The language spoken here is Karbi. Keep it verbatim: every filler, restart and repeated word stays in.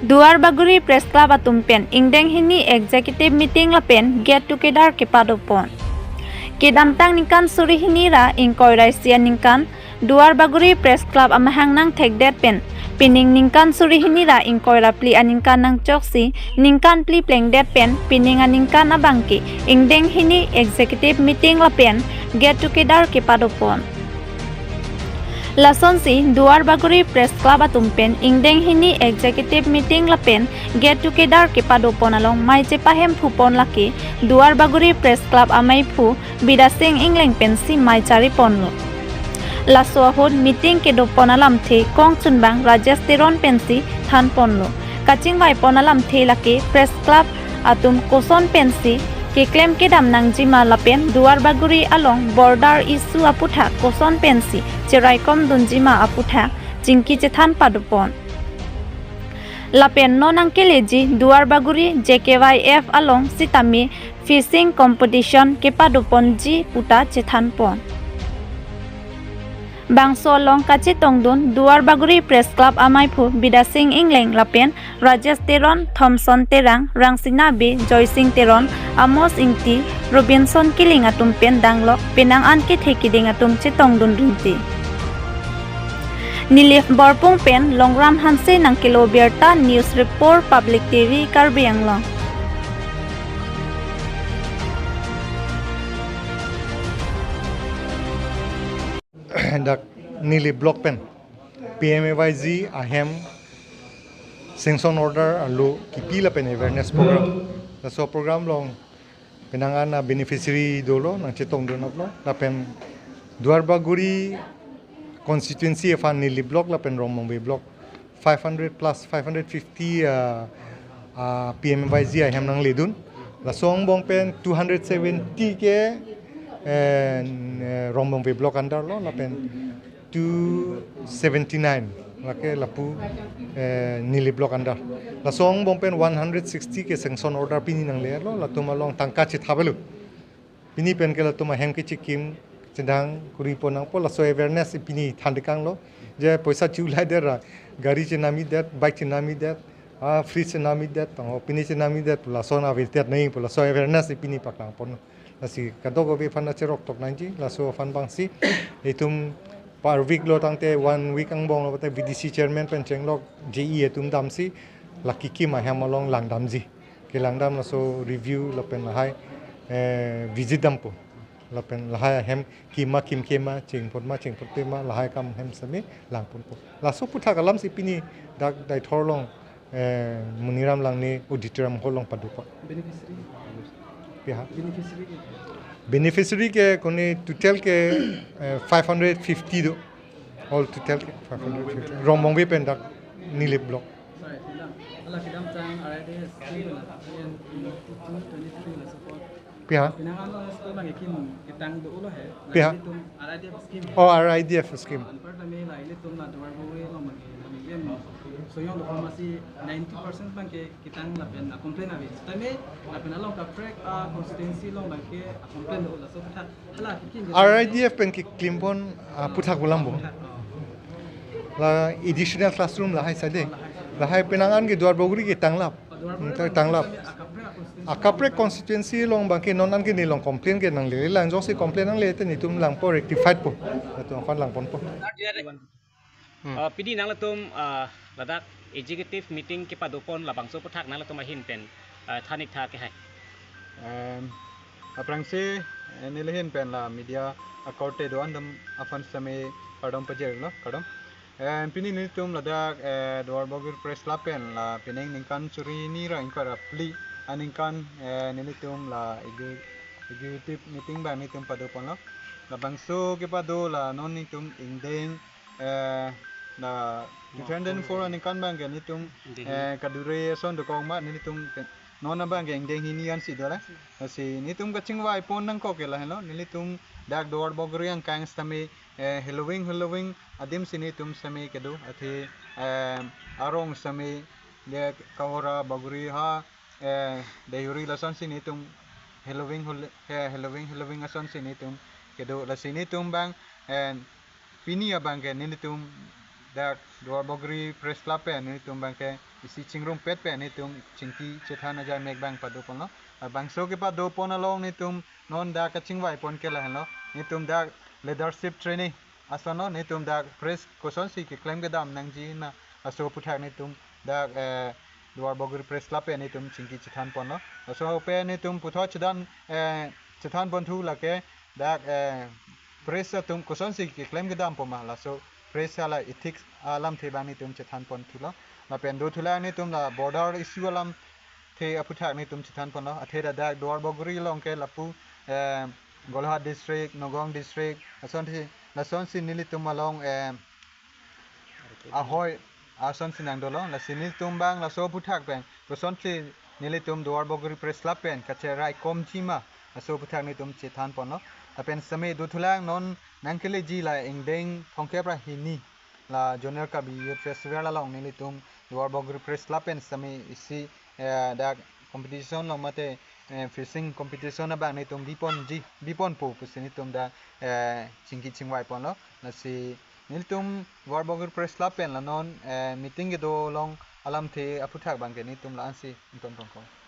Duarbagori Press Club atum pen ingdeng hini executive meeting lapen get together kepadopon. Kedamtang ningkan suri hini ra ingkoi ra isi aningkan Duarbagori Press Club amahang nangthekdet pen pining ningkan suri hini ra ingkoi ra phli aningkan nangchoksi ningkan phli plengdet pen pining aningkan abangke ingdeng hini executive meeting lapen get together kepadopon. Lasonsi Duarbagori Press Club atum pen ingdeng hini executive meeting lapen get together kepadopon along mei chepahem phupon lake Duarbagori Press Club ameiphu Bidasing Engleng pensi mei chariponlo. Laso ahut meeting kedopon alamthe kongchunbang Rajesh Teron pensi thanponlo. Kachingvaipon alamthe lake Press Club atum koson pensi keklem kedam nangjima lapen Duarbagori along border issue aputhak koson pensi cheraikom dunjima aputhak chingki chethan padopon. Lapen non nangkeleji Duarbagori J K Y F along sitame fishing competition kepadoponji puta chethanpon. Bangso along kachetongdun Duarbagori Press Club ameiphu Bidasing Engleng lapen Rajesh Teron, Thomson Terang, Rangsina Bey, Joysing Teron, Amos Ingti, Robinson Killing atum pen danglok penang an kethe keding atum chetongdun dunti. Nilip Borpung pen Longram Hanse nangkelo birta, News Report, Public T V, Karbi Anglong. Dak Nilip Block pen P M A Y G ahem sanction order alo kipi lapen awareness program. Laso program along penang an a beneficiary dolo nangchetongdun aplo lapen Duarbagori constituency aphan Nilip Block lapen Rongbongbe Block five hundred plus, five hundred fifty, uh, uh, P M A Y G ahem nangledun. Laso angbong pen two hundred seventy ke, eh, n-, eh, Rongbongbe Block under lo, lapen two seventy-nine lake lapu, eh, Nilip Block under. Laso angbong pen one hundred sixty ke sanction order pini nanglelo, latum along tangka chethapelo. Pini pen ke latum ahem kechikim chedang kuri pon nangpo, laso awareness pini thandikanglo. Je poisa chulai der ra, gari chenamidet, bike chenamidet, ah, fridge chenamidet, tangho pini chenamidet, laso na virtet nai po, laso awareness pini paklangpon. Lasi kadokave aphan na cherok tok nangji, laso aphan bangsi itum per week lo tangte one week angbong lo te V D C chairman pen chenglok J E atum damsi, la kikim ahem along langdamji. Kelangdam laso review lapen lahai, eh, visit dampo. Lapen lahai ahem kima kimkema, chingpot ma chingpotpe ma, lahai kam hem sami langponpo. Laso aputhak alamsi pini dak Deithor along, eh, Moniram Langne Auditorium Hall along padopo. Beneficiary? Piha? Beneficiary ke? Beneficiary ke kone total ke, eh, five hundred fifty do. All total ke five hundred fifty. Rongbongbe pen dak Nilip Block. Sorry, kedam. Ala kedamtang R I D F scheme la, twenty twenty-three la support. Piha? Penang an lo school abang ke kim ketang dolo he. Piha? Ilitum R I D F scheme. Oh, R I D F scheme. Anparta me la ilitum la Duarbagori lo magi, magi kem soyong lo pharmacy ninety percent abang ke ketang lapen a complain ave. Tame lapen along kaprek a constituency along abang ke a complain dolo, laso aputhak hala kikim ke R I D F pen keklimpon, ah, aputhak pulang bo. Aputhak, oh. La additional classroom lahai sade. Lahai penang an ke Duarbagori ke tanglap. Hmm, ta-, tanglap. Akaprek constituency along abang ke non an ke neli along complain ke nangle, lang jongsi complain nangle te nelitum langpo, rectified po. Nelitum aphan langponpo. Hmm. Ah, pini nanglitum, ah, ladak executive meeting kepadopon labangso aputhak nanglitum ahin pen, ah, than-ik tha ke hai. Em, aphrangsi, eh, neli ahin pen la media akorte do-an atum aphan sitame kardom pajirlo, kardom. Eh, pini nelitum ladak, eh, Duarbagori Press Club pen la pining ningkan suri hini ra ingkoi ra phli aningkan, eh, nelitum la execu-, executive meeting abang nelitum padoponlo. Labangso kepado la non nelitum ingdeng, eh, la two thousand four aningkan abang ke nelitum, ingdeng, eh, kadure ason dokok ma nelitum ke, non abang ke ingdeng hini ansi do la. Lasi nelitum kachingvaipon nangkok ke lahenlo, nelitum dak Duarbagori angkang sitame, eh, heloving, heloving adim si nelitum sitame kedo, athe, eh, arong sitame, de Kohora, Bagori ha, eh, Deihori lasonsi nelitum heloving, hol-, eh, heloving, heloving asonsi nelitum kedo, lasi nelitum abang, eh, pini abang ke nelitum dak Duarbagori Press Club pen nelitum abangke isi chingrumpet pen nelitum chingki chethan ajai mek abang padoponlo. Labangso kepadopon along nelitum non dak kachingvaipon ke lahenlo. Nelitum dak leadership training asonlo, nelitum dak press kosonsi keklem kedam nangji na aso aphuthak nelitum dak, eh, Duarbagori Press Club pen nelitum chingki chethanponlo. Laso pen nelitum puthot chethan, eh, chethanponthu lake dak, eh, press atum kosonsi keklem kedampo ma, laso press hala ethics alamthe abang nelitum chethanponthulo. Lapen dothulang nelitum la border issue alamthe aphuthak nelitum chethanponlo. Athe dak Duarbagori along ke lapu, eh, Golaghat district, Nagaon district, lasonsi, lasonsi nelitum along, eh, ahoi asonsi nangdolo. Lasi nelitum abang laso aphuthak pen kosonsi nelitum Duarbagori Press Club pen kacheraikomji ma, laso aphuthak nelitum chethanponlo. Lapen sitame dothulang non nangkeleji la ingdeng thomkep ra hini la Zonal Karbi Youth Festival along nelitum Duarbagori Press Club pen sitame isi, eh, dak competition along mate, eh, fishing competition abang nelitum biponji, biponpo pusi nelitum dak, eh, chingki chingvaiponlo. Lasi nelitum Duarbagori Press Club pen la non, eh, meeting kedo along alamthe aphuthak abangke nelitum la-ansi ingtontongkok.